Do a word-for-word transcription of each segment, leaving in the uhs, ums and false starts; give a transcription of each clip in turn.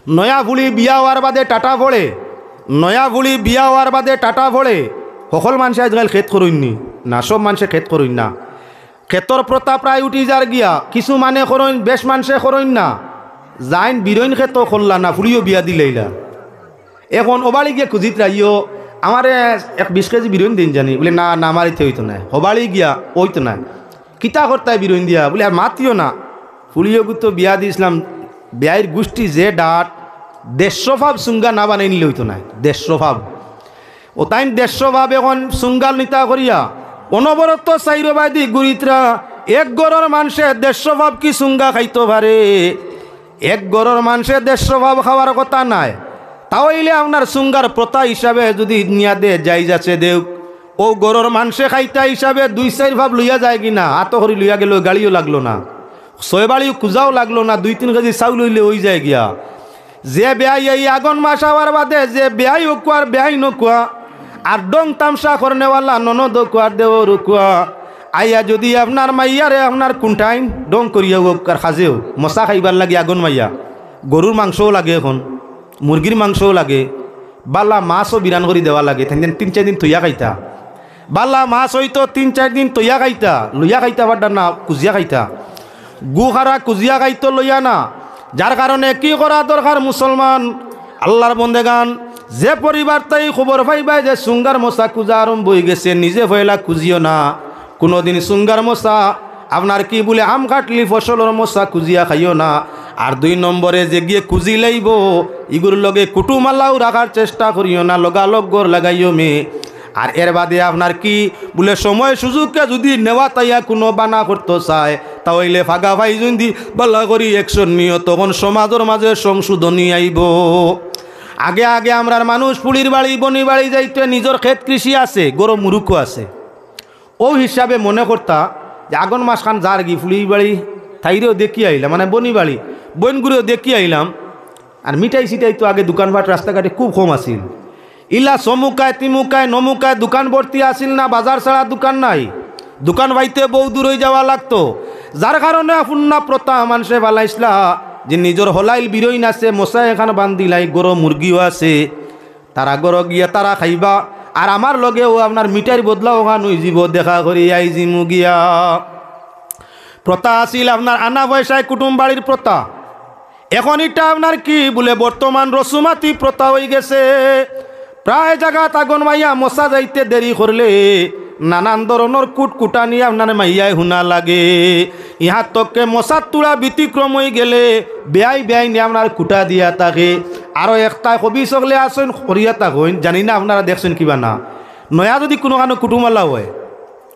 নয়া ফুড়ি বিয়া অওয়ার বাদে টাটা পড়ে, নয়া ফুড়ি বিয়া অওয়ার বাদে টাটা পড়ে। হকল মানষে আইজকাইল খেত করইন নি? না, সব মানষে খেত করইন না। খেতর প্রথা প্রায় উঠি যার গিয়া, কিছু মানে করইন, বেশ মানষে করইন না। যাইন বিরইন খেতো করলা না, ফুড়িও বিয়া দিলাইলা। এখন অউ বাড়ি গিয়া খুজিত রাইও, আমারে এক বিশ কেজি বিরইন দিন জানি। বুলে, "না, না, আমার ইতে অইতো নায়।" হউ বাড়ি গিয়া, "অইতো নায়।" "কিতা করতায় বিরইন দিয়া?" বুলে, "আর মাতিও না।" ফুড়িও গুতো বিয়া দিছলাম, বিয়াইর গুষ্টি যে ডাট, দেড়শো ফাব সুঙ্গা না বানাইলে অইতো নায়, দেড়শো ফাব। অউ তাইন দেড়শো ফাব এখন সুঙ্গার নিতা করিয়া অনবরত চাইরোবায়দি ঘুরিতরা। এক ঘরর মানষে দেড়শো ফাব কি সুঙ্গা খাইতো পারে? এক ঘরর মানষে দেড়শো ফাব খাওয়ার কথা নায়। তা অইলে আপনার সুঙ্গার প্রথা হিসাবে যুদি নিয়া দে, জাইজ আছে দেউক। অউ ঘরর মানষে খাইতা হিসাবে দুই চাইর ফাব লইয়া যায় কি না, আতো করি লইয়া গেলো, গাড়িও লাগলো না, ছয় বাড়িও খুজাও লাগলো না, দুই তিন কেজি চাউল অইলে অই যায় গিয়া। যে বেয়াই এই আগন মাস আওয়ার বাদে, যে বেয়াই অকুয়ার বেয়াইন অকুয়া, আর ঢং তামশা করনেওয়ালা ননদ অকুয়ার দেওর অকুয়া, আইয়া যুদি আপনার মাইয়ারে আপনার কুনটাইন ঢং করিয়া অকুয়ার খাজেও, মশা খাইবার লাগি আগন মাইয়া, গরুর মাংসও লাগে এখন, মুরগির মাংসও লাগে, বালা মাছও বিরান করি দেওয়া লাগে, তাইন তিন চাইর দিন থইয়া খাইতা। বালা মাছ অইতো তিন চাইর দিন থইয়া খাইতা, লইয়া খাইতা পারতা না, খুজিয়া খাইতা। গু খারা খুজিয়া খাইতো লইয়া না। যার কারণে কি করা দরকার মুসলমান, আল্লার বন্দেগান, যে পরিবার তাই খবর পাইবায় যে সুঙ্গার মশা খুজা আরম্ভ অইগেছে, নিজে পয়লা খুজিও না। কুনুদিন সুঙ্গার মশা আপনার কি বুলে আম কাটলি ফসলর মশা খুজিয়া খাইও না। আর দুই নম্বরে যেগিয়ে খুজিলাইবো, ইগুর লগে কুটুমালাও রাখার চেষ্টা করিও না, লগালগ ঘর লাগাইও মে। আর এর বাদে আপনার কি বুলে সময় সুযোগকে যুদি নেওয়া তাইয়া কুনু বানা করতো চায়, তা অইলে ফাগা ফাই যুদি বালা করি action নিও, তখন সমাজর মাঝে সংশোধনী আইবো। আগে আগে আমরার মানুষ ফুড়ির বাড়ি, বনি বাড়ি যাইতে নিজর খেত কৃষি আছে, গরু মুরুকও আছে। অউ হিসাবে মনে করতা যে আগন মাস খান যার গি ফুড়ির বাড়ি, তাইরেও দেখি আইলাম, মানে বনি বাড়ি, বইনগুরেও দেখি আইলাম। আর মিঠাই সিঠাই তো আগে দোকানপাট রাস্তাঘাটে খুব কম আছিল। ইলা সমুকায়, তিমুকায়, নমুকায় দোকান ভর্তি আছিল না, বাজার ছাড়া দোকান নাই। দোকান পাইতে বউ দূরই যাওয়া লাগতো। যার কারণে ফুন্না প্রথা মানষে ফালাইছলা যে নিজর হলাইল বিরইন আছে, মশা এখান বান্ধিলাই, গরু মুরগিও আছে, তারা ঘরো গিয়া তারা খাইবা, আর আমার লগেও আপনার মিঠাইর বদলা অখান অইযিবো, দেখা করি আইযিমু গিয়া। প্রথা আছিল আপনার আনা পয়সায় কুটুম বাড়ির প্রথা। এখন ইটা আপনার কি বুলে বর্তমান রসুমাতি প্রথা অইগেছে। প্রায় জাগাত আগন মাইয়া মশা যাইতে দেরি করলে নানান ধরনর কুটকুটানি আপনার মাইয়ায় হুনা লাগে। ইহার তককে মশার তুড়া ব্যতিক্রম অইগেলে বেয়াই বেয়াইনে আপনার কুটা দিয়া থাকে। আরো একটায় কবি সকলে আসইন করিয়া থাকইন, জানি না আপনারা দেখছইন কিবা না। নয়া যুদি কুনুখানো কুটুমালা অয়,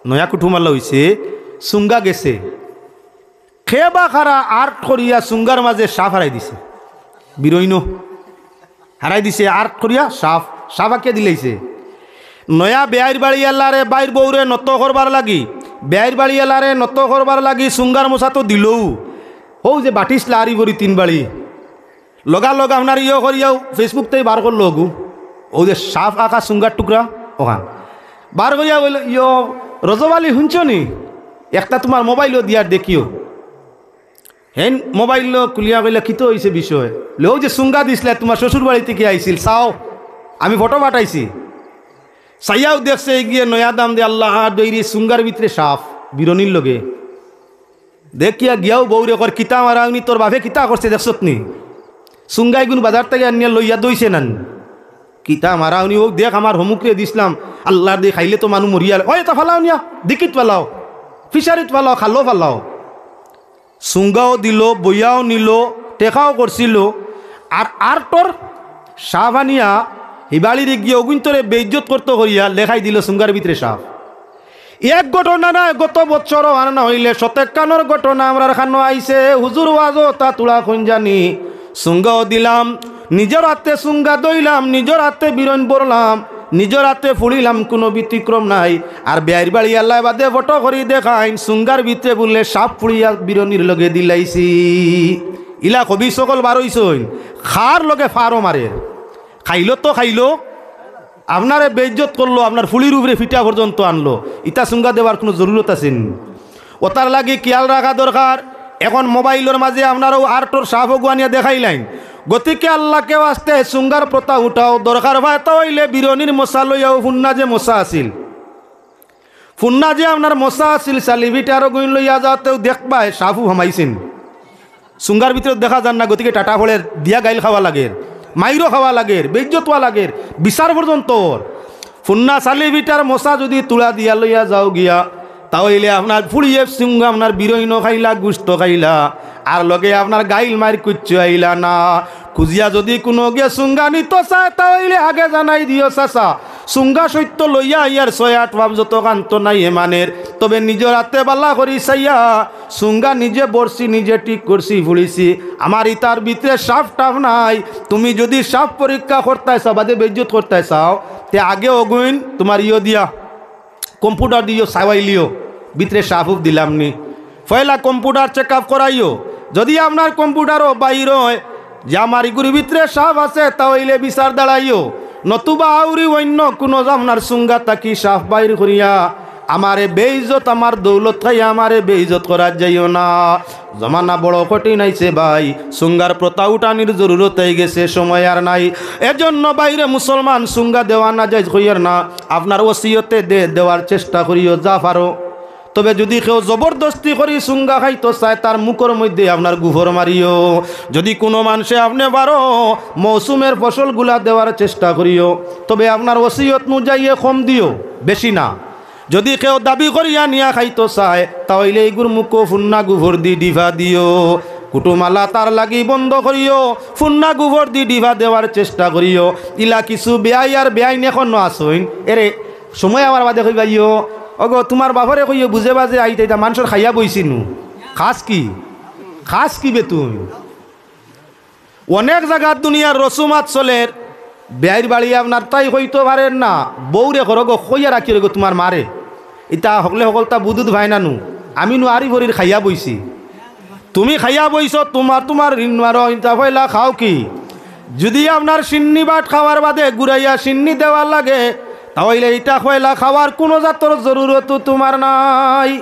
নয়া কুটুমালা অইছে, সুঙ্গা গেছে, কে বা কারা আর্ট করিয়া সুঙ্গার মাঝে সাপ হারাই দিছে, বিরইনো হারাই দিছে, আর্ট করিয়া সাপ, সাপ আঁকিয়া দিলাইছে। নয়া বেয়াইর বাড়িআলারে, বাইর বউরে নত করবার লাগি, বেয়াইর বাড়িআলারে নত করবার লাগি সুঙ্গার মশা তো দিলউ। অউ যে বাটিস লারি ভরি তিন বাড়ি, লগালগ আপনার ইয়ো করিয়াউ Facebook তাই বার করলো অগু। অউ যে সাপ আঁকা সুঙ্গার টুকরা অখান বার করিয়া কইলো, "ইয়ো, রজব আলী হুনছো নি? একটা তুমার মোবাইলো দিয়ার দেখিও।" হেন মোবাইলো খুলিয়া কইলা, "কিতা অইছে বিষয়?" "অউ যে সুঙ্গা দিছলা, তুমার শ্বশুর বাড়ি থাকি আইছিল, চাও, আমি ফটো পাঠাইছি।" চাইয়াউ দেখছে, এগিয়ে নয়া দাম দে আল্লাহ, আর দৈরি সুঙ্গার ভিতরে সাপ, বিরনির লগে। দেখিয়া গিয়াউ বউরে কর, "কিতা মারাউনি, তোর বাপে কিতা করছে দেখছত নি? সুঙ্গাইগুন বাজার থাকি আনিয়া লইয়া দইছে নানি?" "কিতা মারাউনি, অউ দেখ আমার হমুকরে দিছলাম, আল্লার দে খাইলে তো মানু মরিয়ার। অউ ইতা ফালাও নিয়া, দিকিত ফালাও, ফিশারিত ফালাও, খালো ফালাও।" সুঙ্গাও দিলো, বইয়াও নিলো, টেকাও করছিল, আর আর্টর সাপ আনিয়া হিবাড়িরে গিয়া অগুইন্তরে বেইজ্জত করতো করিয়া লেখাই দিলো সুঙ্গার ভিতরে সাপ। এক ঘটনা নায়, গত বছরও আর না অইলে শতেকখানর ঘটনা আমরার কানো আইছে। হুজুর ওয়াজও তা তুলা কইন জানি। সুঙ্গাও দিলাম, নিজর আতে সুঙ্গা দইলাম, নিজর আতে বিরইন ভরলাম, নিজর আতে ফুড়িলাম, কুনু ব্যতিক্রম নাই। আর বেয়াইর বাড়িআলায় বাদে ফটো করি দেখাইন, সুঙ্গার ভিতরে বুলে সাপ ফুড়িয়া বিরনির লগে দিলাইছি। ইলা কবি সকল বার অইছইন, কার লগে ফারও মারের। খাইলো তো খাইলো, আপনারে বেইজ্জত করলো, আপনার ফুড়ির উপরে ফিটা পর্যন্ত আনলো। ইতা সুঙ্গা দেওয়ার কুনু জরুরত আছে নি? অতার লাগি খিয়াল রাখা দরকার। এখন মোবাইলর মাঝে আপনারাউ আর্টর সাপ অগু আনিয়া দেখাইলাইন, গতিকে আল্লাহকে ওয়াস্তে সুঙ্গার প্রথা উঠাও, দরকার অয় তা অইলে বিরনির মশা লইয়াও, ফুন্না যে মশা আছিল, ফুন্না যে আপনার মশা আছিল, চালি ফিটার গুইন লইয়া যাওতে দেখবায় সাফও হামাইছেনি। সুঙ্গার ভিতরে দেখা যার না, গতিকে টাটা ফড়ের, দিয়া গাইল খাওয়া লাগের, মাইরও খাওয়া লাগের, বেইজ্জত অওয়া লাগের, বিচার পর্যন্ত অর। ফুন্না চালি ফিটার মশা যুদি তুড়া দিয়া লইয়া যাও গিয়া, তা অইলে আপনার ফুড়িয়ে সুঙ্গা আপনার বিরইনও খাইলা, গুস্ত খাইলা, আর লগে আপনার গাইল মাইর কুচ্ছু আইলা না। খুজিয়া যুদি কুনুগিয়ে সুঙ্গা নিতো চায়, তা অইলে আগে জানাই দিও চাচা, সুঙ্গা সত্য লইয়া আইয়ার ছয় আট বাপ যত কান্ত নাই এমানের, তবে নিজর আতে বালা করি চাইয়া সুঙ্গা নিজে বরছি, নিজে ঠিক করছি, ফুড়িছি, আমার ইতার ভিতরে সাফ টাফ নাই। তুমি যুদি সাফ পরীক্ষা করতায় চাও, বাদে বেইজ্জত করতায় চাও, তে আগে অগুইন তুমার ইয়ো দিয়া, কম্পিউটার দিও, চাওয়াইলিও, ভিতরে সাফ উফ দিলাম নি। পয়লা কম্পিউটার চেক আপ করাইও। যুদি আপনার কম্পিউটারও বাইর অয় যে আমার ইগুর ভিতরে সাফ আছে, তা অইলে বিচার দাঁড়াইও। নতুবা আউরি অইন্য কুনু জামনার সুঙ্গা থাকি সাফ বাইর করিয়া আমারে বেইজ্জত, আমার দৌলত খাইয়া আমারে বেইজ্জত করাত যাইও না। জমানা বড় কঠিন আইছে ভাই, সুঙ্গার প্রথা উঠানির জরুরত অইগেছে, সময় আর নাই। এজন্য বাইরে মুসলমান সুঙ্গা দেওয়া নাজাইজ কইয়ার না, আপনার ওসিয়তে দে-, দেওয়ার চেষ্টা করিও যা পারো। তবে যুদি কেউ জবরদস্তি করি সুঙ্গা খাইতো চায়, তার মুখর মধ্যে আপনার গুফর মারিও। যুদি কুনু মানষে আপনে পারো, মৌসুমের ফসলগুলা দেওয়ার চেষ্টা করিও, তবে আপনার ওসিয়ত অনুযায়ী কম দিও, বেশি না। যুদি কেউ দাবি করিয়া নিয়া খাইতো চায়, তা অইলে ইগুর মুখো ফুন্না গুফর দি ডিফা দিও। কুটুমালা তার লাগি বন্ধ করিও, ফুন্না গুফর দি ডিফা দেওয়ার চেষ্টা করিও। ইলা কিছু বেয়াই আর বেয়াইন এখনো আছইন। এরে, সময় আওয়ার বাদে কইবা, "ইয়ো, ওগো, তুমার বাফরে কইও, বুঝে বাজে আইতা, ইতা মানষর খাইয়া বইছি নু।" খাস কি? খাস কি বে তুই? অনেক জাগাত দুনিয়ার রসুমাত চলের, বেয়াইর বাড়ি আপনার তাই কইতো পারের না, বউরে করো গো, কইয়া রাখিও গো তুমার মারে। ইতা হকলে হকলতা বুদুদ ভাই না নু, আমি নু আরি ভরির খাইয়া বইছি। তুমি খাইয়া বইছো, তুমার, তুমার ঋণ মারো, ইতা পয়লা খাও কি? যুদি আপনার শিন্নি বাট খাওয়ার বাদে গুড়াইয়া শিন্নি দেওয়া লাগে, তা অইলে ইতা পয়লা খাওয়ার কুনু জাতর জরুরত তুমার নাই।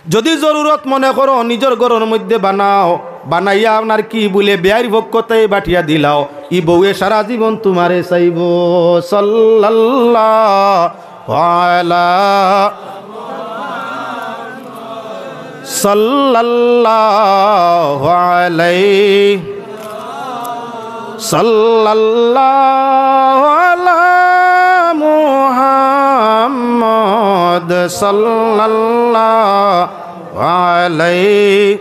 যুদি জরুরত মনে করো, নিজর ঘরর মধ্যে বানাও, বানাইয়া আপনার কি বুলে বেয়াইর পক্ষ থাকি বাটিয়া দিলাও, ই বউয়ে সারা জীবন তুমারে চাইবো। সাল্লাল্লাহু আলা, সাল্লাল্লাহু আলাইহি, সাল্লাল্লাহু আলা মুহাম্মদ, সাল্লাল্লাহু আলাইহি,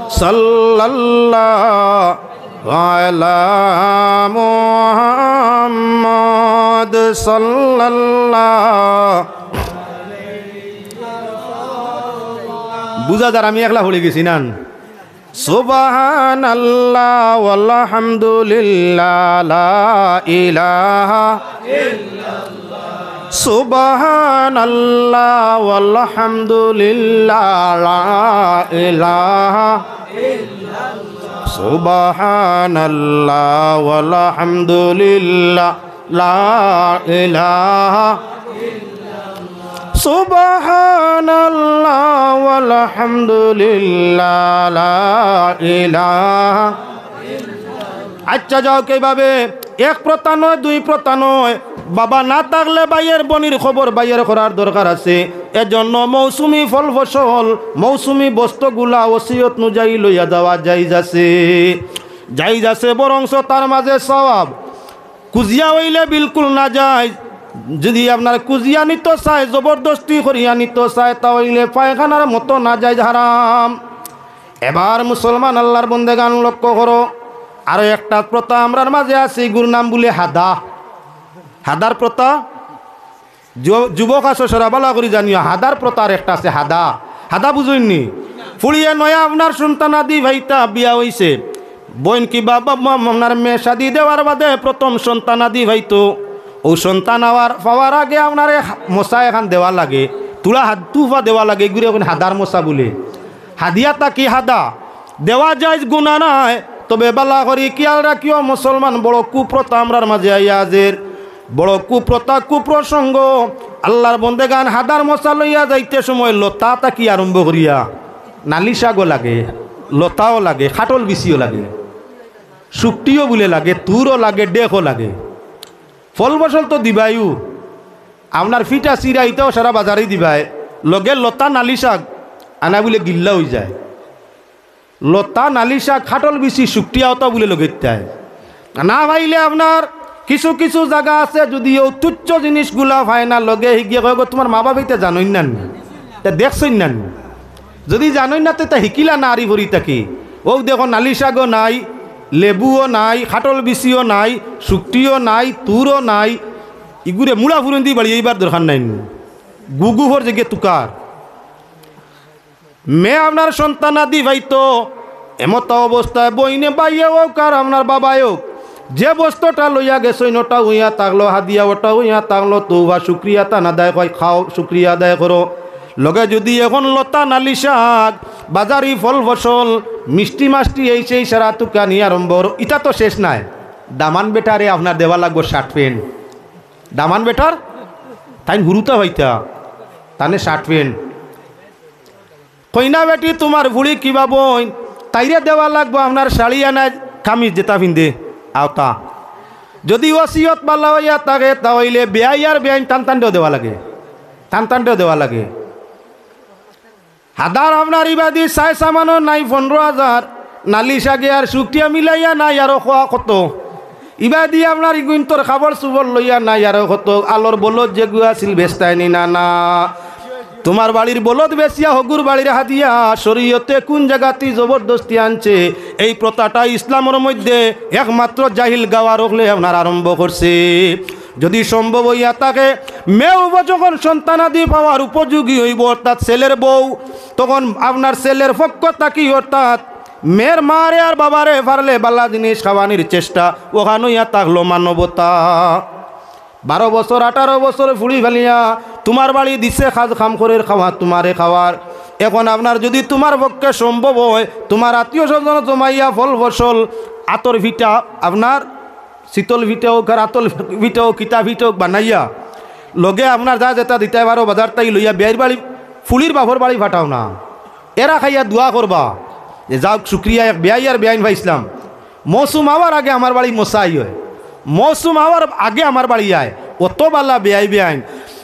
সাল্লাল্লাহু আলা মুহাম্মদ, সাল্লাল্লাহু। বুঝা যার আমি একলা পড়ি গেছি না? সুবহানাল্লাহ ওয়ালহামদুলিল্লাহ, লা ইলাহা ইল্লাল্লাহ। সুবহানাল্লাহ ওয়ালহামদুলিল্লাহ, লা ইলাহা ইল্লাল্লাহ। সুবহানাল্লাহ ওয়ালহামদুলিল্লাহ, লা ইলাহা সুবহানাল্লাহ ওয়ালহামদুলিল্লাহ, লা ইলাহা। আচ্ছা, যাউক, এইভাবে এক প্রথা নয়, দুই প্রথা নয়, বাবা না থাকলে ভাইয়ের বনির খবর ভাইয়ের করার দরকার আছে। এজন্য মৌসুমি ফল ফসল, মৌসুমি বস্তুগুলা ওসিয়ত অনুযায়ী লইয়া যাওয়া জায়েজ আছে, জায়েজ আছে, বরঞ্চ তার মাঝে সওয়াব। কুজিয়া অইলে বিলকুল নাজায়েজ। যুদি আপনার কুজিয়া নিতো চায়, জবরদস্তি করিয়া নিতো চায়, তা অইলে পায়খানার মতো নাজায়েজ, হারাম। এবার মুসলমান আল্লার বন্দেগান লক্ষ্য করো, আরো একটা প্রথা আমরার মাঝে আছে, ইগুর নাম বুলে হাদা। হাদার প্রথা যু-, যুবক আছো, সরা ভালা করি জানিও, হাদার প্রথার একটা আছে, হাদা। হাদা বুঝইন নি? ফুড়িয়ে নয়া আপনার সন্তানাদি পাইতা, বিয়া অইছে, বইন কিবা বাপ মা আপনার মেয়ে শাদি দেওয়ার বাদে প্রথম সন্তানাদি পাইতো। অউ সন্তান আওয়ার, পাওয়ার আগে আপনারে মশা এখান দেওয়া লাগে, তুলা হাদ-, তুফা দেওয়া লাগে, ইগুরে কইন হাদার মশা বুলে। হাদিয়া থাকি হাদা দেওয়া জায়েজ, গুনা নাই। তবে ভালা করি খিয়াল রাখিও মুসলমান, বড় কুপ্রথা আমরার মাঝে আইয়া হাজির। বড় কুপ্রথা, কুপ্রসঙ্গ। আল্লার বন্দেগান হাদার মশা লইয়া যাইতে সময় লতা থাকি আরম্ভ করিয়া নালিশা গো লাগে। লতাও লাগে, খাটল বিচিও লাগে, শুকটিও বুলে লাগে, তুরও লাগে, ডেকও লাগে। ফল ফসল তো দিবায়ও, আপনার ফিটা চিরা ইতাও সারা বাজারেই দিবায়, লগে লতা নালি শাক আনা বুলে গিল্লা অইযায়। লতা নালি শাক, খাটল বিচি, শুকটিয়া অতা বুলে লগে দিতায়। না পাইলে আপনার কিছু কিছু জাগা আছে, যুদি অউ তুচ্ছ জিনিসগুলা পায় না, লগে হিগিয়ে কয়, "গো, তুমার মা বাবাইতে জানইন না নি? তে দেখছইন না নি?" যুদি জানইন না, তে তা হিকিলা না আরি ভরি থাকি। অউ দেখো, নালি শাকও নাই, লেবুও নাই, খাটল বিচিও নাই, শুকটিও নাই, তুরও নাই। ইগুরে মুড়া ফুরন দি বাড়ি এইবার দরকার নাই নি। গুগু হর জেগে তুকার। মে আপনার সন্তানাদি পাইতো, এমতা অবস্থায় বইনে বাইয়ে অউক আর আপনার বাবায় অউক, যে বস্তুটা লইয়া গেছইন, অটা অইয়া থাকলো হাদিয়া, অটা অইয়া থাকলো তোবা, শুকরিয়া তান আদায় কয়, খাও, শুকরিয়া আদায় করো। লগে যুদি এখন লতা নালি শাক, বাজারি ফল ফসল, মিষ্টি মাষ্টি, এই সেই সারা তুকানি আরম্ভ করো, ইতা তো শেষ নাই। দামান বেটারে আপনার দেওয়া লাগবো শার্ট প্যান্ট। দামান বেটার তাইন হুরুতা পাইতা, তানে শার্ট প্যান্ট। কইনা বেটি তুমার ফুড়ি কিবা বইন, তাইরে দেওয়া লাগবো আপনার শাড়ি আনায় কামিজ যেতা ফিন্দে, অতা। যুদি ওসিয়ত বালা অইয়া থাকে, তা অইলে বেয়াই আর বেয়াইন তান তানরেও দেওয়া লাগে, তান তানরেও দেওয়া লাগে। হাদার আপনার ইবাদি চায় সামানও নাই পনরো হাজার, নালি শাকে আর শুকটিয়া মিলাইয়া নাই আরো খোয়া কত। ইবাদি আপনার ইগুইন্তর খাবর চুবর লইয়া নাই আরো কত। আলর বলদ যেগু আছিল বেচতায়নি না, না। তুমার বাড়ির বলদ বেচিয়া হগুর বাড়ির হাদিয়া, শরীয়তে কুন জাগাতি জবরদস্তি আনছে? এই প্রথাটা ইসলামর মধ্যে একমাত্র জাহিল গাওয়ার অকলে আপনার আরম্ভ করছে। যুদি সম্ভব অইয়া থাকে, মেয়ে যখন সন্তানাদি পাওয়ার উপযোগী অইবো, অর্থাৎ ছেলের বউ, তখন আপনার ছেলের পক্ষ থাকি, অর্থাৎ মেয়ের মারে আর বাবারে পারলে বালা জিনিস খাওয়ানির চেষ্টা, অখান অইয়া থাকলো মানবতা। বারো বছর, আঠারো বছর ফুড়ি ফালিয়া তুমার বাড়ি দিছে, কাজ কাম করের, খাওয়া তুমারে খাওয়ার। এখন আপনার যুদি তুমার পক্ষে সম্ভব অয়, তুমার আত্মীয় স্বজন জমাইয়া ফল ফসল, আতর পিঠা, আপনার শীতল পিঠা অউক আর আতল পিঠা অউক, কিতা পিঠা অউক বানাইয়া, লগে আপনার যা যেতা দিতায় পারো বাজার থাকি লইয়া বেয়াইর বাড়ি, ফুড়ির বাপর বাড়ি পাঠাও না। এরা খাইয়া দোয়া করবা যে, "যাউক, শুকরিয়া, এক বেয়াই আর বেয়াইন পাইছলাম।" মৌসুম আওয়ার আগে আমার বাড়ি মশা আই অয়, মৌসুম আওয়ার আগে আমার বাড়ি আয়, অত বালা বেয়াই বেয়াইন।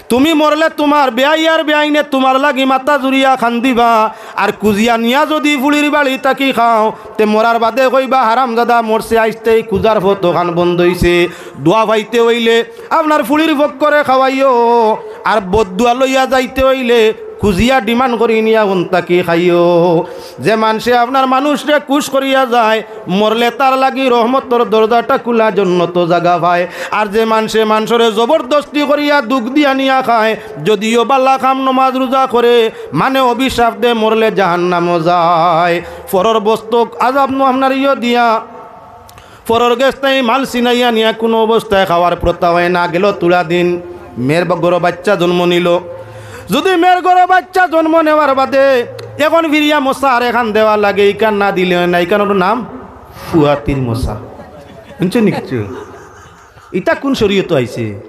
তুমি মরলে তুমার বেয়াই আর বেয়াইনে তুমার লাগি মাথা জুড়িয়া কান্দিবা, আর কুজিয়া নিয়া যুদি ফুড়ির বাড়ি থাকি খাও, তে মরার বাদে কইবা, "হারামজাদা মরছে, আইজতে কুজার পথ অখান বন্ধ অইছে।" দোয়া পাইতে অইলে আপনার ফুড়ির পক্ষরে খাওয়াইও, আর বদদোয়া লইয়া যাইতে অইলে কুজিয়া ডিমান্ড করি নিয়া অন থাকি খাইও। যে মানষে আপনার মানুষরে খুশ করিয়া যায়, মরলে তার লাগি রহমতর দরজাটা খুলা, জন্নতো জাগা পায়। আর যে মানষে মানষরে জবরদস্তি করিয়া দুখ দিয়া নিয়া খায়, যুদিও বালা কাম নমাজ রোজা করে, মানে অভিশাপ দে, মরলে জাহান্নামো যায়। পরর বস্তক আজাব নু আপনার ইয়ো দিয়া, পরর গেছ থাকি মাল ছিনাইয়া নিয়া কুনু অবস্থায় খাওয়ার প্রথা অয় না। গেল থুড়া দিন, মেয়ের বা-, ঘরো বাইচ্চা জন্ম নিলো। যুদি মেয়ের ঘরো বাইচ্চা জন্ম নেওয়ার বাদে এখন ফিরিয়া মশা আরেকখান দেওয়া লাগে, ইখান না দিলে অয় না, ইখানর নাম ফুয়াতির মশা। হুনছো নি কিচ্ছু? ইতা কুন শরীয়তো আইছে?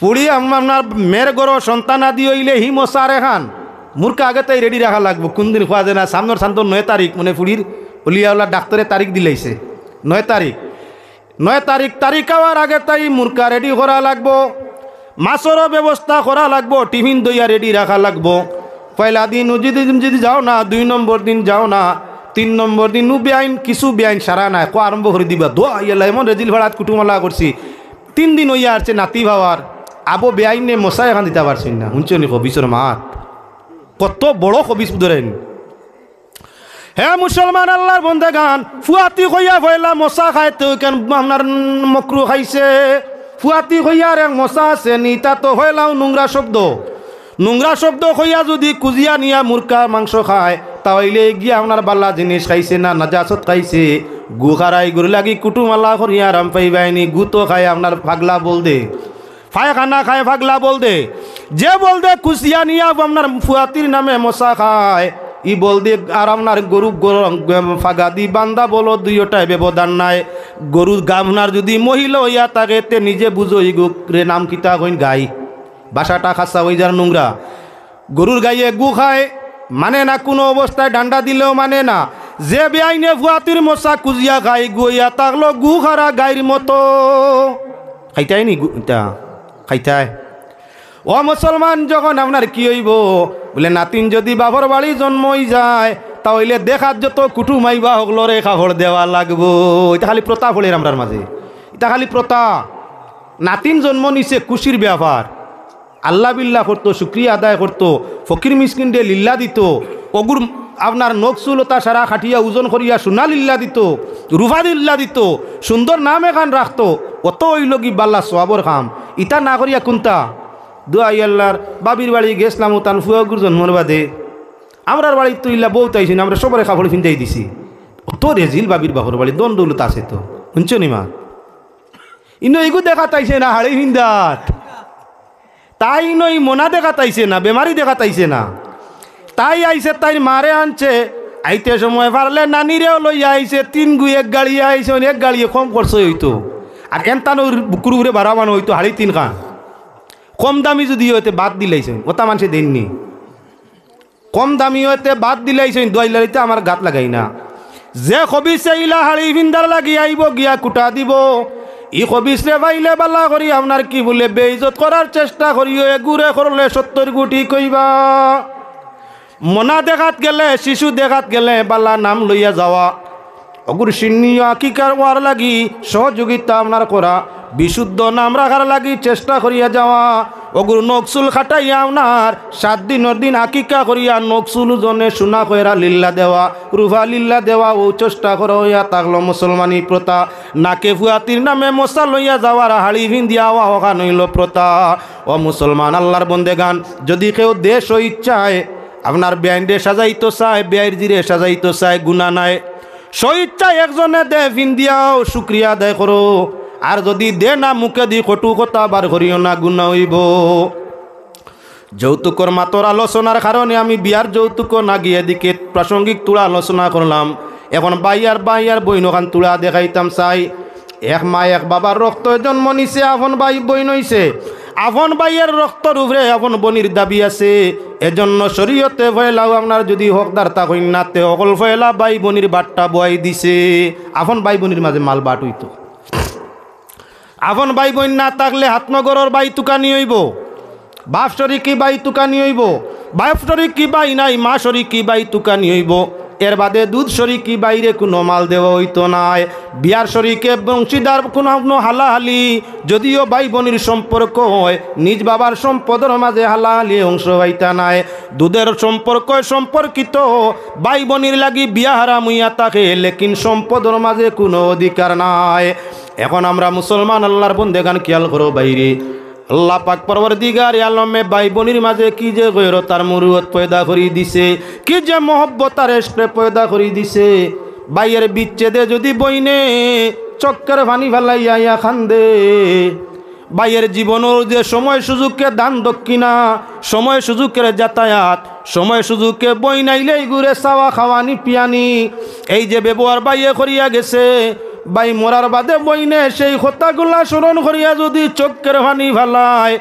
ফুড়ি আম-, আপনার মেয়ের ঘরো সন্তানাদি অইলে হি মশা আরেকখান মুরকা আগে থাকি রেডি রাখা লাগবো। কুনদিন কওয়া যায় না, সামনর চান্দর নয় তারিখ, মানে ফুড়ির অলিয়াওয়ালা ডাক্তরে তারিখ দিলাইছে, নয় তারিখ। নয় তারিখ, তারিখ আওয়ার আগে থাকি মুরকা রেডি করা লাগবো, মাছরও ব্যবস্থা করা লাগবো, টিফিন ধইয়া রেডি রাখা লাগবো। পয়লা দিন যুদি, যুদি যাও না, দুই নম্বর দিন যাও না, তিন নম্বর দিন নু বেআইন, কিছু বেআইন সারা নাই, কওয়া আরম্ভ করি দিবা, "দোয়া ইয়াল্লা, এমন রেজিল ফাড়াত কুটুমালা করছি, তিন দিন অইয়া আরছে নাতি পাওয়ার, আবো বেআইনে মশা এখান দিতা পারছইন না।" হুনছো নি খবিছর মাত? কত বড় খবিছ বুঝরেন। হে মুসলমান আল্লার বন্দেগান, ফুয়াতি কইয়া পয়লা মশা খায়, তো কেন আপনার মকরু খাইছে? ফুয়াতি কইয়ার এক মশা আছে নি, তা তো পয়লাউ নোংরা শব্দ। নোংরা শব্দ কইয়া যুদি কুজিয়া নিয়া মুরকা মাংস খায়, তা অইলে গিয়া আপনার বালা জিনিস খাইছে না নাজাসত খাইছে? গু খারাই গরু লাগি কুটুমালা করিয়া আরাম পাইবায়নি, গু তো খায় আপনার পাগলা বলদে। পায়খানা খায় পাগলা বলদে। যে বলদে কুজিয়া নিয়া আপনার ফুয়াতির নামে মশা খায়, ই বলদে আর আপনার গরু, গরু, ফাগাদি বান্দা বলদ দুইওটায় ব্যবধান নাই। গরু আপনার যুদি মহিলা অইয়া থাকে, তে নিজে বুঝো, ই গরুরে নাম কিতা কইন, গাই। ভাষাটা খাসা অই যার নোংরা। গরুর গাইয়ে গু খায়, মানে না, কুনু অবস্থায় ডান্ডা দিলেও মানে না। যে বেআইনে ফুয়াতির মশা কুজিয়া খাই, গুইয়া থাকলো গু খারা গাইর মতো। খাইতায় নি গু-, ইতা? খাইতায়। ও মুসলমান, যখন আপনার কি অইবো? বুলে, নাতিন যুদি বাফর বাড়ি জন্ম অই যায়, তা অইলে দেখাত যত কুটুম আইবা হকলরে কাপড় দেওয়া লাগবো। ইতা খালি প্রথা পড়ের আমরার মাঝে। ইতা খালি প্রথা। নাতিন জন্ম নিছে, খুশির ব্যাপার। আল্লাহ বিল্লাহ করতো, শুকরিয়া আদায় করতো, ফকির মিসকিনরে লিল্লা দিতো, অগুর আপনার নখ চুল অতা সারা কাটিয়া ওজন করিয়া সোনা লিল্লা দিতো, রুফা লিল্লা দিতো, সুন্দর নাম এখান রাখতো, অত অইলো গি বালা সওয়াবর কাম। ইতা না করিয়া কুনতা? দোয়াই আল্লাহর, বাবির বাড়ি গেছলাম, অউ তান ফুয়াগুর জন্মর বাদে আমরার বাড়িত তো ইলা বউত আইছইন, আমরা সবরে কাপড় ফিন্দাই দিছি। অত রেজিল বাবির বাফর বাড়ি, ধন দৌলত আছে তো, হুনছো নি মা? ইনো ইগু দেখাত আইছে না, হাড়ি ফিন্দাত। তাই ইনো ই মনা দেখাত আইছে না, বেমারি দেখাত আইছে না। তাই আইছে, তাইর মারে আনছে। আইতে সময় পারলে নানিরেও লইয়া আইছে, তিন গু এক গাড়িয়ে আইছে, এক গাড়িয়ে কম খরচ অইতো। আর এনতানো বুকুর উপরে বারো বানো অইতো, হাড়ি তিন খান। কম দামি যুদি অইতে বাদ দিলাইছে, অতা মানষে দেইন নি। কম দামি অইতে বাদ দিলাইছইন, দোয়াই লালিতে আমার গাত লাগাই না। যে খবিছে ইলা হাড়ি ফিন্দার লাগি আইবো গিয়া কুটা দিবো, ই খবিছরে পাইলে বালা করি আপনার কি বুলে বেইজ্জত করার চেষ্টা করিও, এগুরে করলে সত্তর গুটি কইবা। মনা দেখাত গেলে, শিশু দেখাত গেলে বালা নাম লইয়া যাওয়া, অগুর শিন্নিও আকিকার অওয়ার লাগি সহযোগিতা আপনার করা, বিশুদ্ধ নাম রাখার লাগি চেষ্টা করিয়া যাওয়া, অগুর নখ চুল কাটাইয়া আপনার সাত দিনর দিন আকিকা করিয়া নখ চুল ওজনে সোনা কয়রা লিল্লা দেওয়া, রুফা লিল্লা দেওয়া, অউ চেষ্টা করা অইয়া থাকলো মুসলমানি প্রথা। নাকে ফুয়াতির নামে মশা লইয়া যাওয়ার হাড়ি ফিন্দিয়া আওয়া অখান অইলো প্রথা। ও মুসলমান, আল্লাহর বন্দেগান, যুদি কেউ দেয় স্বইচ্ছায়, আপনার বেআইনরে সাজাইতো চায়, বেআইর জিরে সাজাইতো চায়, গুনা নাই। স্বইচ্ছায় একজনে দেয়, ফিন্দিয়াও শুকরিয়া আদায় করো। আর যুদি দেয় না, মুখেদি কটু কথা বার করিও না, গুনা অইবো। যৌতুকর মাতর আলোচনার কারণে আমি বিয়ার যৌতুকো না গিয়া এদিকে প্রাসঙ্গিক থুড়া আলোচনা করলাম। এখন ভাই আর ভাই আর বইন অখান থুড়া দেখাইতাম চাই। এক মা এক বাবার রক্তে জন্ম নিছে, আপন ভাই বইন অইছে। আপন ভাইর রক্তর উপরে আপন বইনর দাবি আছে। এজন্য শরীয়তে পয়লাউ আপনার যুদি হকদার থাকইন না, তে হকল পয়লা ভাই বইনর বাটটা বওয়াই দিছে। আপন ভাই বইনর মাঝে মাল বাট অইতো। আপন ভাই বইন না থাকলে হাতনো ঘরর ভাই তুকানি অইবো, বাপ শরিকি ভাই তুকানি অইবো, বাপ শরিকি ভাই নাই, মা শরিকি ভাই তুকানি অইবো। এর বাদে দুধ শরিকি ভাইরে কুনু মাল দেওয়া অইতো নায়। বিয়ার শরিকে অংশীদার কুনু, কুনু হালাহালি, যুদিও ভাই বইনর সম্পর্ক অয়, নিজ বাবার সম্পদর মাঝে হালাহালি অংশ পাইতা নায়। দুধের সম্পর্ক সম্পর্কিত ভাই বইনর লাগি বিয়া হারাম অইয়া থাকে, লেকিন সম্পদর মাঝে কুনু অধিকার নাই। এখন আমরা মুসলমান আল্লাহর বন্দেগান খিয়াল করো ভাইরে, আল্লাহ পাক পরওয়ারদিগারে আলমে ভাই বইনর মাঝে কি যে গয়রত আর মুরুব্বত পয়দা করি দিছে, কি যে মহব্বত আর ইশকে পয়দা করি দিছে। ভাইর বিচ্ছেদে যুদি বইনে চউখর পানি ফালাইয়া আইয়া কান্দে, ভাইর জীবনর যে সময় সুযোগকে দান দক্ষিণা, সময় সুযোগের যাতায়াত, সময় সুযোগকে বইন আইলে ইগুরে চাওয়া খাওয়ানি পিয়ানি, এই যে ব্যবহার ভাইয়ে করিয়া গেছে, ভাই মরার বাদে বইনে সেই কথাগুলা স্মরণ করিয়া যুদি চউখর পানি ফালায়,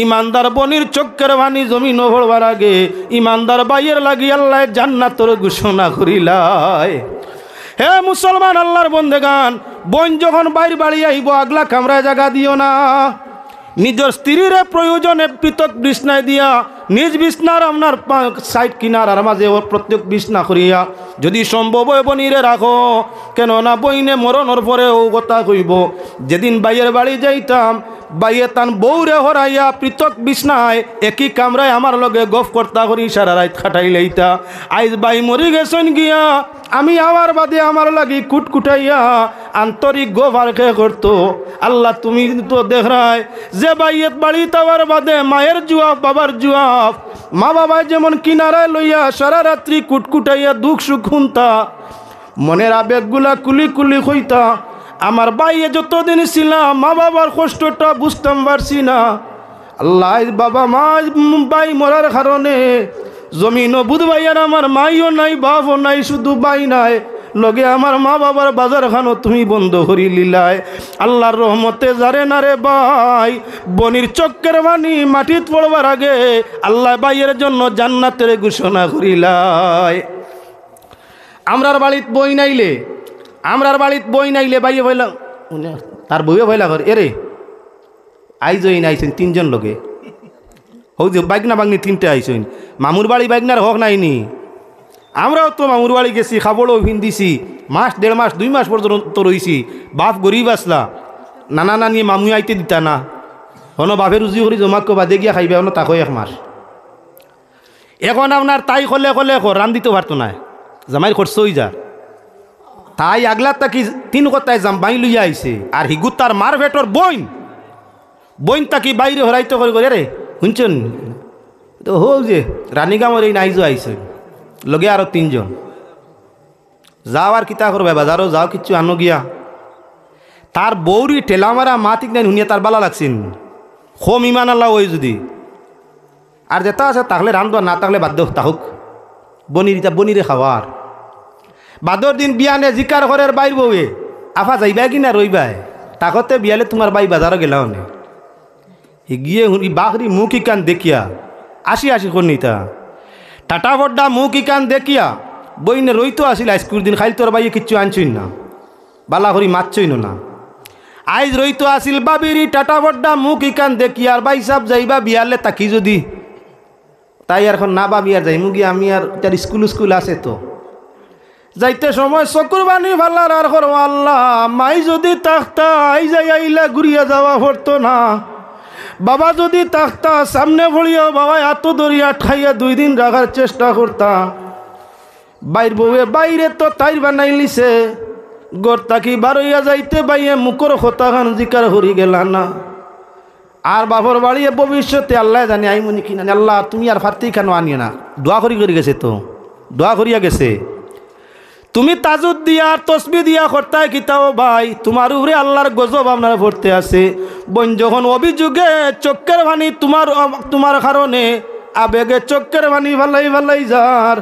ইমানদার বইনর চউখর পানি জমিনো পড়বার আগে ইমানদার ভাইর লাগি আল্লায় জান্নাতর ঘোষণা করিলায়। হে মুসলমান আল্লাহর বন্দেগান, বইন যখন ভাইর বাড়ি আইবো, আগলা কামরায় জাগা দিও না। নিজর স্ত্রীরে প্রয়োজনে পৃথক বিছনায় দিয়া নিজ বিছনার আপনার পা-, সাইড কিনারার মাঝে অউ প্রত্যেক বিছনা করিয়া যুদি সম্ভব অয় বইনরে রাখো, কেননা বইনে মরণর পরে অউ কথা কইবো, যেদিন ভাইর বাড়ি যাইতাম, ভাইয়ে তান বউরে হরাইয়া পৃথক বিছনায় একই কামরায় আমার লগে গফ করতা করি সারা রাইত কাটাইলাইতা। আইজ ভাই মরি গেছইন গিয়া, আমি আওয়ার বাদে আমার লাগি কুটকুটাইয়া আন্তরিক গফ আর কে করতো? আল্লাহ, তুমি তো দেখরায় যে ভাইয়ে বাড়িত আওয়ার বাদে মায়ের জুয়াফ, বাবার জুয়াফ, মা বাবায় যেমন কিনারায় লইয়া সারা রাত্রি কুটকুটাইয়া দুখ সুখ হুনতা, মনের আবেগগুলা খুলি খুলি কইতা, আমার ভাইয়ে যতদিন ছিলা, মা বাবার কষ্টটা বুঝতাম পারছি না। আল্লাহ, আইজ বাবা মা, উম, ভাই মরার কারণে জমিনো বুধ ভাই আর আমার মাইও নাই, বাপও নাই, শুধু ভাই নাই। লগে আমার মা বাবার বাজারখানও তুমি বন্ধ করিলিলায়। আল্লার রহমতে যারে না রে ভাই, বইনর চউখর পানি মাটিত পড়বার আগে আল্লায় ভাইর জন্য জান্নাতর ঘোষণা করিলায়। আমরার বাড়িত বইন আইলে, আমরার বাড়িত বইন আইলে ভাইয়ে পয়লা, তার বউয়ে পয়লা কয়, "এরে, আইজ অইন আইছইন তিনজন লগে।" অউ যে বাইগনা বাইগনি তিনটা আইছইন, মামুর বাড়ি বাইগনার হক নাই নি? আমরাও তো মামুর বাড়ি গেছি, কাপড়ও পিন্দিছি, মাস, দেড় মাস, দুই মাস পর্যন্ত রইছি। বাপ গরিব আছলা, নানা নানিয়ে মামুয়ে আইতে দিতা না। হনো বাপে রুজি করি জমাক্কো, বাদে গিয়া খাইবা, হনো থাকো এক মাস। এখন আপনার তাই কলে কলে কর, রান্ধিতো পারতো নায়, জামাইর খরচ অইযার। তাই আগলা থাকি তিন কথায় জামাই লইয়া আইছে, আর হিগু তার মার পেটর বইন, বইন থাকি বাইরে হরাইতো করি করি, "এরে, হুনছো নি? তো হউ যে রানীগামর এই নাইজো আইছে, লগে আরো তিনজন।" যাও আর কিতা করবায়, বাজারো যাও, কিচ্ছু আনো গিয়া। তার বউরি ঠেলা মারা মাতিক নাই হুনিয়া তার বালা লাগছে নি? কম ইমান আলা অয় যুদি। আর যেতা আছে থাকলে রান্ধবা, না থাকলে বাদ দেও, থাকুক। বইনর ইতা বইনরে খাওয়ার। বাদর দিন বিয়ানে জিকার করের বাইর বউয়ে, "আফা যাইবায় কি না রইবায়? থাকতে বিয়ালে তুমার ভাই বাজারো গেলা অনে।" হিগিয়ে হুনি বাখরি মুখ ইখান দেখিয়া, আসি আসি কর নিতা। টাটা ফড্ডা মুখ ইখান দেখিয়া, বইনে রইতো আছিল আইজকুর দিন, খাইল তোর ভাইয়ে কিচ্ছু আনছইন না, বালা করি মাতছইন না। আইজ রইতো আছিল ভাবিরি টাটা ফড্ডা মুখ ইখান দেখিয়া, আর ভাইসাব যাইবা বিয়ালে থাকি যুদি। তাই আর কর না ভাবি আর যাইমু গিয়া আমি, আর তার স্কুল স্কুল আছে তো। যাইতে সময় চকুর পানি ফালার আর কর, "আল্লা, মাই যুদি থাকতা, আইজ আইলা ঘুরিয়া যাওয়া পড়তো না। বাবা যুদি থাকতা, সামনে পড়িয়াও বাবায় আতো ধরিয়া ঠাইয়া দুই দিন রাখার চেষ্টা করতা।" বাইর বউয়ে বাইরে তো তাইর বানাইলিছে, ঘর থাকি বারইয়া যাইতে ভাইয়ে মুখর কথাখান জিকার করি গেলা না। আর বাপর বাড়িয়ে ভবিষ্যতে আল্লায় জানে আইমুনি কি না। আল্লা, তুমি আর ফার্তি কেন আনিও না? দোয়া করি করি গেছে তো, দোয়া করিয়া গেছে। তুমি তাজুদ দিয়া আর তসবি দিয়া করতায় কিতা ও ভাই? তুমার উপরে আল্লার গজব আপনার পড়তে আছে। বইন যখন অভিযোগে চক্ষের পানি তুমার, তুমার কারণে আবেগে চক্ষের পানি ফালাই ফালাই যার,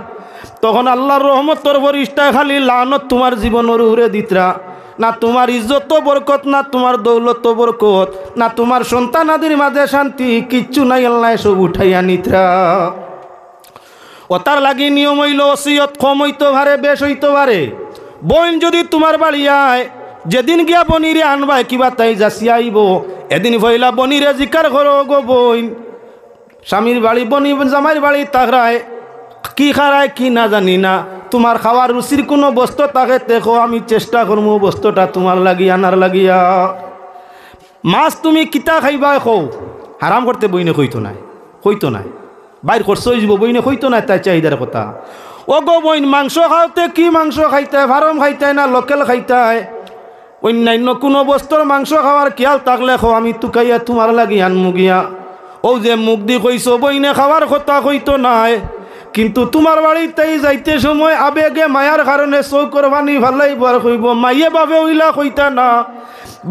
তখন আল্লার রহমতর ফরিস্তায় খালি লানত তুমার জীবনর উপরে দিতরা। না তুমার ইজ্জত বরকত, না তুমার দৌলত বরকত, না তুমার সন্তানাদির মাঝে শান্তি, কিচ্ছু নাই, আল্লায় সব উঠাইয়া নিতরা। অতার লাগি নিয়ম অইলো, ওসিয়ত কম অইতো পারে, বেশ অইতো পারে। বইন যুদি তুমার বাড়ি আয়, যেদিন গিয়া বইনরে আনবায়, কিবা তাই যাচিয়া আইবো, এদিন পয়লা বইনরে জিকার করো, "গো বইন, স্বামীর বাড়ি বইন, জামাইর বাড়ি থাকরায়, কি খারায় কি না জানি না, তুমার খাওয়ার রুচির কুনু বস্তু থাকে তে কও, আমি চেষ্টা করমু বস্তুটা তুমার লাগি আনার লাগিয়া।" মাছ তুমি কিতা খাইবায় কও, হারাম করতে বইনে কইতো নায়, কইতো নায়। বাইর খরচ অইযিবো, বইনে কইতো নায় তাই চাহিদার কথা। "ও গো বইন, মাংস খাওতে কি মাংস খাইতায়, ফার্ম খাইতায় না লোকাল খাইতায়? অন্যান্য কুনু বস্তুর মাংস খাওয়ার খিয়াল থাকলে কও, আমি তুকাইয়া তুমার লাগি আনমু গিয়া।" অউ যে মুখদি কইছো বইনে খাওয়ার কথা কইতো নায়, কিন্তু তুমার বাড়িত তাই যাইতে সময় আবেগে মায়ার কারণে চউখর পানি ফালাইবো আর কইবো, "মাইয়ে বাপে অইলা কইতা না।"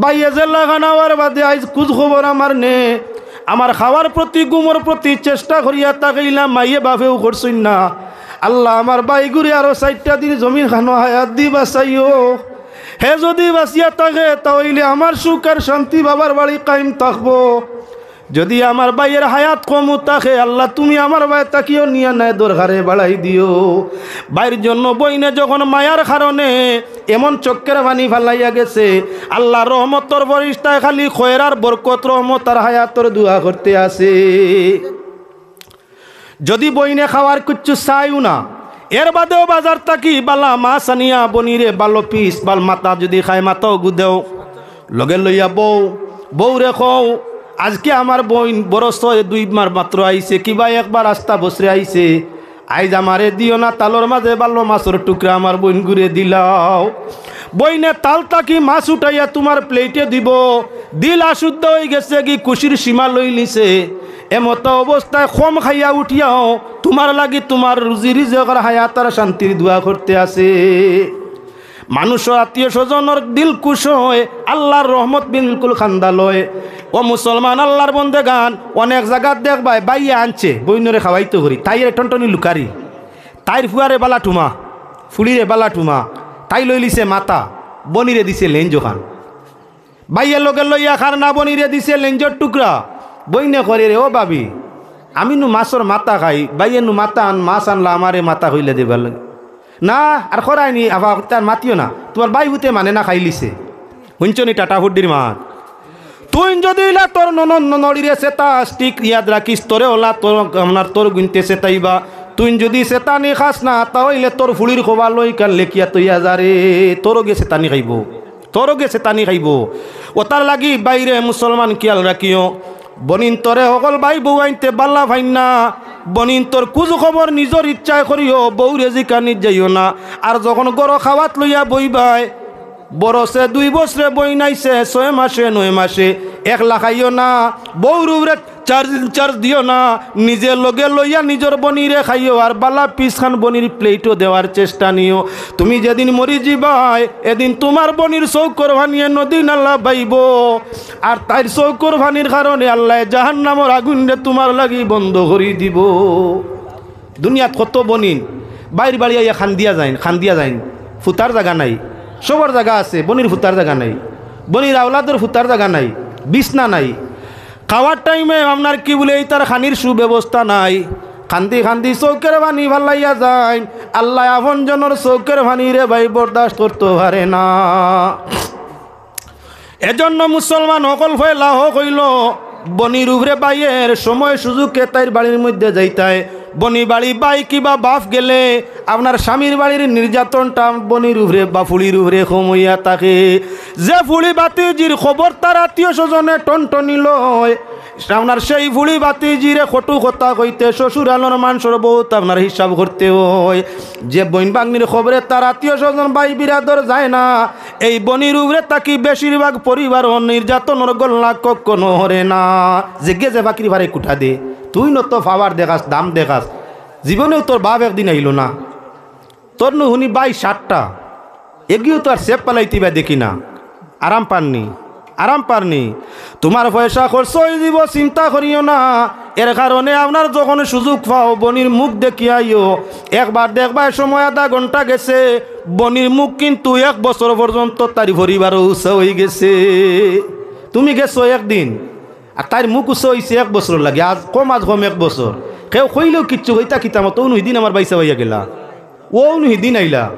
ভাইয়ে জেলখান আওয়ার বাদে আইজ খুজ খবর আমার নে। আমার খাওয়ার প্রতি, ঘুমর প্রতি চেষ্টা করিয়া তাকাইলাম, মাইয়ে বাপেও করছইন না। আল্লা, আমার ভাইগুরে আরো চাইরটা দিন জমিন খানো হায়াত দি বাঁচাইও। হে যুদি বাঁচিয়া থাকে, তা অইলে আমার সুখ আর শান্তি বাবার বাড়ি কায়েম থাকবো। যুদি আমার ভাইয়ের হায়াত কমও থাকে, আল্লা, তুমি আমার ভাই থাকিও নিয়া নাই দরকারে বাড়াই দিও। ভাইর জন্য বইনে যখন মায়ার কারণে এমন চক্ষের পানি ফালাইয়া গেছে, আল্লার রহমতর ফরিস্তায় খালি খয়ের আর বরকত, রহমত আর হায়াতর দোয়া করতে আছে। যুদি বইনে খাওয়ার কিচ্ছু চাইও না, এর বাদেও বাজার থাকি বালা মাছ আনিয়া বইনরে বালা পিস, বালা মাথা যুদি খায়, মাথাও গুদেও, লগে লইয়া বউ, বউরে কও, "আইজকে আমার বইন বরসে দুইবার মাত্র আইছে, কিবা একবার আস্তা বছরে আইছে, আইজ আমারে দিও না, থালর মাঝে বালা মাছর টুকরা আমার বইনগুরে দিলাও।" বইনে থাল থাকি মাছ উঠাইয়া তুমার প্লেটে দিবো, দিল আশুদ্ধ অইগেছে গি, খুশির সীমা লইলিছে। এমতো অবস্থায় কম খাইয়া উঠিয়াও তুমার লাগি তুমার রুজি রিজকর হায়াত আর শান্তির দোয়া করতে আছে। মানুষর আত্মীয় স্বজনর দিল খুশ অয়, আল্লার রহমত বিলকুল খান্দা লয়। ও মুসলমান, আল্লার বন্দেগান, অনেক জাগাত দেখবায়, ভাইয়ে আনছে, বইনরে খাওয়াইতো করি, তাইরে টনটনি লুকারি, তাইর ফুয়ারে বালা ঠুমা, ফুড়িরে বালা ঠুমা, তাই লইলিছে মাথা, বইনরে দিছে লেঞ্জ খান। ভাইয়ে লগে লইয়া খার না, বইনরে দিছে লেঞ্জর টুকরা। বইনে কয়, "রে ও ভাবি, আমি নু মাছর মাথা খাই, ভাইয়ে নু মাথা আন, মাছ আনলা আমারে মাথা কইলা দিবার লাগি।" "না, আর খরায়নি আফা, তার মাতিও না, তুমার ভাই হুতে মানে না, খাইলিছে।" হুনছো নি টাটা ফুড্ডির মাত? তুইন যুদি ইলা তোর ননদ ননড়িরে সেতাস, ঠিক ইয়াদ রাখিস, তোরে অলা তোর, আপনার তোর গুনতে সেতাইবা। তুইন যুদি সেতানি খাস না, তা অইলে তোর ফুড়ির কপালো ইখান লেখিয়া থইয়া যা রে, তোরও গিয়া সেতানি খাইবো, তোরও গিয়া সেতানি খাইবো। অতার লাগি ভাইরে মুসলমান খিয়াল রাখিও, বইনতরে হকল ভাই বউয়াইন্তে বালা পাইন না। বইনতর খুজ খবর নিজর ইচ্ছায় করিও, বউরে জিকানিত যাইও না। আর যখন ঘরো খাওয়াত লইয়া বইবায়, বরসে দুই বছরে বইন আইছে, ছয় মাসে, নয় মাসে, একলা খাইও না। বউর উপরে চার্জ, চার্জ দিও না, নিজে লগে লইয়া নিজর বইনরে খাইও, আর বালা পিস খান বইনর প্লেটো দেওয়ার চেষ্টা নিও। তুমি যেদিন মরি যিবায়, এদিন তুমার বইনর চউখর পানিয়ে নদী নালা বাইবো, আর তাইর চউখর পানির কারণে আল্লায় জাহান্নামর আগুনরে তুমার লাগি বন্ধ করি দিবো। দুনিয়াত কত বইন ভাইর বাড়ি আইয়া কান্দিয়া যাইন, কান্দিয়া যাইন, ফুতার জাগা নাই, সবর জাগা আছে, বইনর ফুতার জাগা নাই, বইনর আওলাদর ফুতার জাগা নাই, বিছনা নাই। খাওয়ার টাইমে আপনার কি বলে, ইতার খানির সুব্যবস্থা নাই। কান্দি কান্দি চউখর পানি ফালাইয়া যাইন। আল্লায় আপনজনর চউখর পানিরে ভাই বরদাস্ত করতো পারে না। এজন্য মুসলমান হকল পয়লা হক অইলো, বইনর উপরে ভাইয়ে সময় সুযোগে তাইর বাড়ির মধ্যে যাইতায়। বইনর বাড়ি ভাই কিবা বাফ গেলে আপনার স্বামীর বাড়ির নির্যাতনটা বইনর উপরে বা ফুড়ির উপরে কম অইয়া থাকে। যে ফুড়ি ভাতিজির খবর তার আত্মীয় স্বজনে টনটনি লয়, আপনার সেই ফুড়ি ভাতিজিরে কটু কথা কইতে শ্বশুরালর মানষর বউত আপনার হিসাব করতে অয়। যে বইন ভাগ্নির খবরে তার আত্মীয় স্বজন ভাই বিরাদর যায় না, এই বইনর উপরে থাকি বেশিরভাগ পরিবারও নির্যাতনর গল্লা কখনো হরে না। যেগে যে ফাকির ফারে কুটা দে, তুইন তো পাওয়ার দেখাস, দাম দেখাস, জীবনেও তোর বাফ একদিন আইলো না। তোর নু হুনি ভাই সাতটা, এগিও তো আর সেপ পালাইতিবা দেখি না। আরাম পারনি, আরাম পারনি। তুমার পয়সা খরচ অই যিবো, চিন্তা করিও না। এর কারণে আপনার যখন সুযোগ পাও, বইনর মুখ দেখিয়া আইও। একবার দেখবায় সময় আধা ঘন্টা গেছে, বইনর মুখ কিন্তু এক বছর পর্যন্ত তাইর পরিবারও উচা অই গেছে। তুমি গেছো একদিন, আর তাইর মুখ উচা অইছে এক বছর লাগি, আজ কম, আজ কম এক বছর। কেউ কইলেও কিচ্ছু কইতা কিতা মতো, "অউ নু হিদিন আমার ভাইসাব আইয়া গেলা, অউ নু হিদিন আইলা,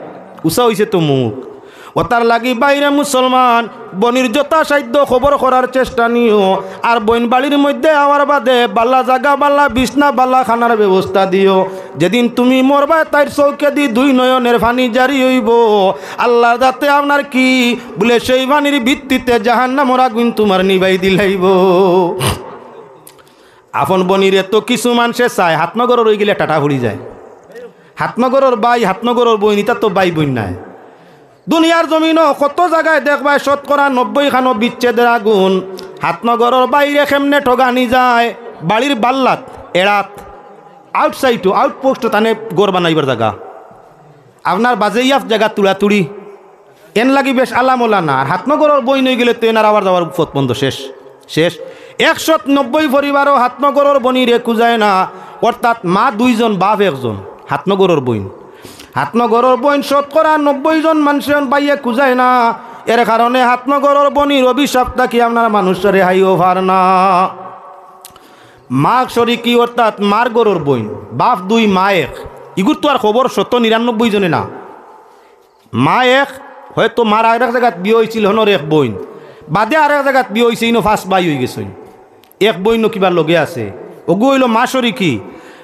উচা অইছে তো মুখ।" অতার লাগি ভাইরে মুসলমান, বইনর যথাসাধ্য খবর করার চেষ্টা নিও। আর বইন বাড়ির মধ্যে আওয়ার বাদে বালা জাগা, বালা বিছনা, বালা খানার ব্যবস্থা দিও। যেদিন তুমি মরবায়, তাইর চউখেদি দুই নয়নের পানি জারি অইবো। আল্লার যাতে আপনার কি বলে, সেই পানির ভিত্তিতে জাহান্নামর আগুন তুমার নিবাই দিলাইবো। আপন বইনরে তো কিছু মানষে চায়, হাতনগরর অইগেলে টাটা ফুড়ি যায়। হাতনগরর ভাই, হাতনগরর বইন, ইতা তো ভাই বইন নায়। দুনিয়ার জমিনো কত জাগায় দেখবায় শতকরা নব্বই খানো বিচ্ছেদের আগুন। হাতনগরর ভাইরে কেমনে ঠগানি যায়, বাড়ির বাল্লাত, এড়াত, আউটসাইডো, আউটপোস্টো তানে ঘর বানাইবার জাগা। আপনার বাজেয়াফ জাগা তুড়াতুড়ি, এন লাগি বেশ আলামলা না। আর হাতনগরর বইন অইগেলে তো এনার আওয়ার যাওয়ার পথ বন্ধ, শেষ, শেষ। একশত নব্বই পরিবারও হাতনগরর বইনরে খুজায় না, অর্থাৎ মা দুইজন, বাফ একজন। হাতনগরর বইন, হাতনগরর বইন শতকরা নব্বই জন মানষে ভাইয়ে খুজায় না। এর কারণে হাতনগরর বইনর অভিশাপ থাকি আপনার মানুষরে হাইও পার না। মা শরিকি অর্থাৎ মার ঘরর বইন, বাফ দুই মা এক, ইগুর তো আর খবর শত নিরানব্বই জনে না। মা এক, হয়তো মার আরেক জাগাত বিয়া অইছিল, হনর এক বইন, বাদে আরেক জাগাত বিয়া অইছে, ইনো পাঁচ ভাই অইগেছইন, এক বইন কিবা লগে আছে। অগু অইলো মা শরিকি।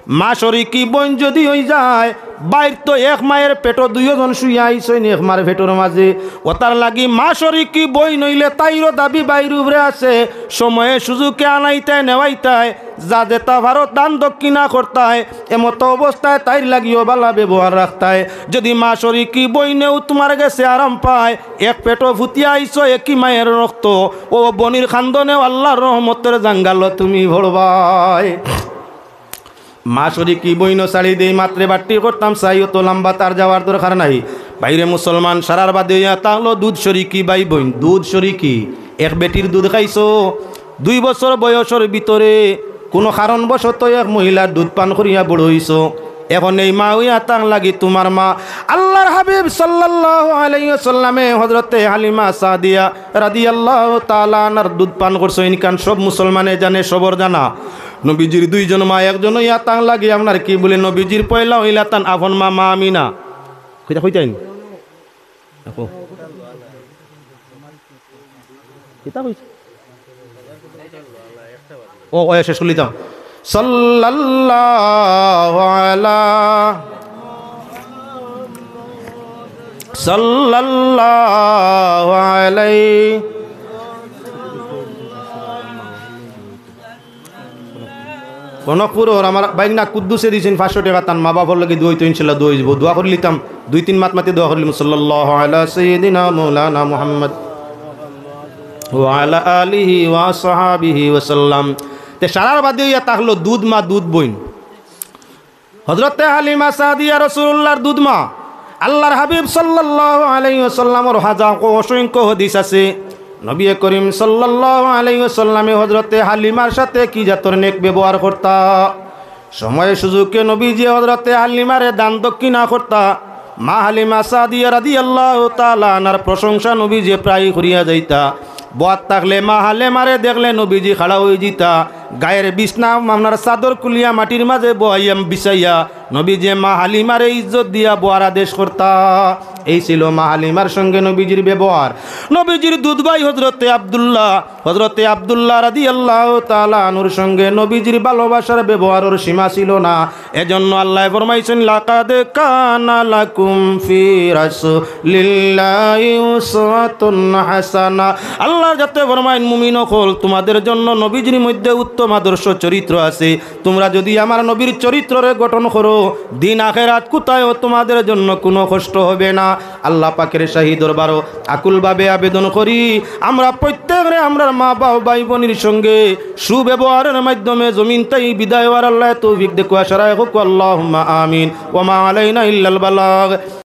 মা শরিকি বইন যুদি অইযায়, ভাইর তো এক মায়ের পেটো দুইওজন শুইয়া আইছইন এক মার পেটর মাঝে। অতার লাগি মা শরিকি বইন অইলে তাইরও দাবি ভাইর উপরে আছে, সময়ে সুযোগে আনাইতায় নেওয়াইতায়, যা যেতা পারো দান দক্ষিণা করতায়, এমতো অবস্থায় তাইর লাগিও বালা ব্যবহার রাখতায়। যুদি মা শরিকি বইনেও তুমার গেছে আরাম পায়, এক পেটো ফুটিয়া আইছো একই মায়ের রক্ত, অউ বইনর কান্দনেও আল্লার রহমতর জাঙ্গালো তুমি পড়বায়। মা শরিকি বইনও ছাড়ি দেই, মাত্রে বাট্টি করতাম চাই, অত লাম্বা তার যাওয়ার দরকার নাই। ভাইরে মুসলমান, সারার বাদে অইয়া তা অইলো দুধ শরিকি ভাই বইন, দুধ শরিকি, এক বেটির দুধ খাইছো, দুই বছর বয়সর ভিতরে কুনু কারণবশত এক মহিলার দুধ পান করিয়া বড় অইছো, এখন এই মা অইয়া তান লাগি তুমার মা।" আল্লাহর হাবিব সাল্লাল্লাহু আলাইহি ওয়াসাল্লামে হযরতে হালিমা সাদিয়া রাদিয়াল্লাহু তাআলা আনহার দুধ পান করছইন। ইখান সব মুসলমানে জানে, সবর জানা। নবীজির দুইজন মা, একজন অইয়া তান লাগি আপনার কি বলে, নবীজির পয়লা অইলা তান আপন মা, মা আমিনা। কইতা কইতাইন? দেখো। কিতা কইছে? ও, ও, শেষ করিলিতাম। সাল্লাল্লাহু আলা, সাল্লাল্লাহু আলাইহি। কনকপুরর আমার বাইগনা কুদ্দুসে দিছইন পাঁচশো টেকা, তান মা বাপর লাগি দোয়া অইতো, ইনশাল্লাহ দোয়া অইযিবো। দোয়া করিলিতাম, দুই তিন মাত মাতি দোয়া করিলিমু। সাল্লাল্লাহু আলা সাইয়্যিদিনা মাওলানা মুহাম্মদ ওয়া আলা আলিহি ওয়া আসহাবিহি ওয়া সাল্লাম। তে সারার বাদে অইয়া থাকলো দুধ মা, দুধ বইন। হযরতে হালিমা সাদিয়া রাসূলুল্লাহর দুধ মা। আল্লাহর হাবিব সাল্লাল্লাহু আলাইহি ওয়াসাল্লামর হাজা অসংখ্য হাদিস আছে। নবী করিম সাল্লাল্লাহু আলাইহি ওয়াসাল্লামে হযরতে হালিমার সাথে কি জাতর নেক ব্যবহার করতা। সময় সুযোগে নবীজি হযরতে হালিমারে দান দক্ষিণা করতা। মা হালিমা সাদিয়া রাদিয়াল্লাহু তাআলা আনহার প্রশংসা নবীজি প্রায় করিয়া যাইতা। বওয়াত থাকলে মা হালিমারে দেখলে নবীজি খাড়া অইযিতা। গায়ের বিছনা আপনার চাদর খুলিয়া মাটির মাঝে বওয়াইয়া বিছাইয়া নবীজি মা হালিমারে ইজ্জত দিয়া বওয়ার আদেশ করতা। এই ছিল মা হালিমার সঙ্গে নবীজির ব্যবহার। নবীজির দুধ ভাই হযরতে আব্দুল্লাহ, হযরতে আব্দুল্লাহ রাদিয়াল্লাহু তাআলা আনহুর সঙ্গে নবীজির ভালোবাসার ব্যবহারর সীমা ছিল না। এজন্য আল্লায় ফরমাইছইন, "লাকাদ কানা লাকুম ফি রাসূলিল্লাহি উসওয়াতুন হাসানা।" আল্লাহর জাতে ফরমাইন, "মুমিন অকল, তোমাদের জন্য নবীজির মধ্যে উত্তম আদর্শ চরিত্র আছে। তোমরা যদি আমার নবীর চরিত্ররে গঠন করো, দিন আখেরাত কোথায়ও তোমাদের জন্য কোনো কষ্ট হবে না।" আল্লাহ পাকের শাহী দরবারো আকুলভাবে আবেদন করি, আমরা প্রত্যেকরে আমরার মা বাপ ভাই বইনর সঙ্গে সুব্যবহারের মাধ্যমে জমিন তাই বিদায় অওয়ার আল্লাহ তৌফিক দেউক্কা। সারায় কউক্কা আল্লাহুম্মা আমিন। ওয়া মা আলাইনা ইল্লাল বালাগ।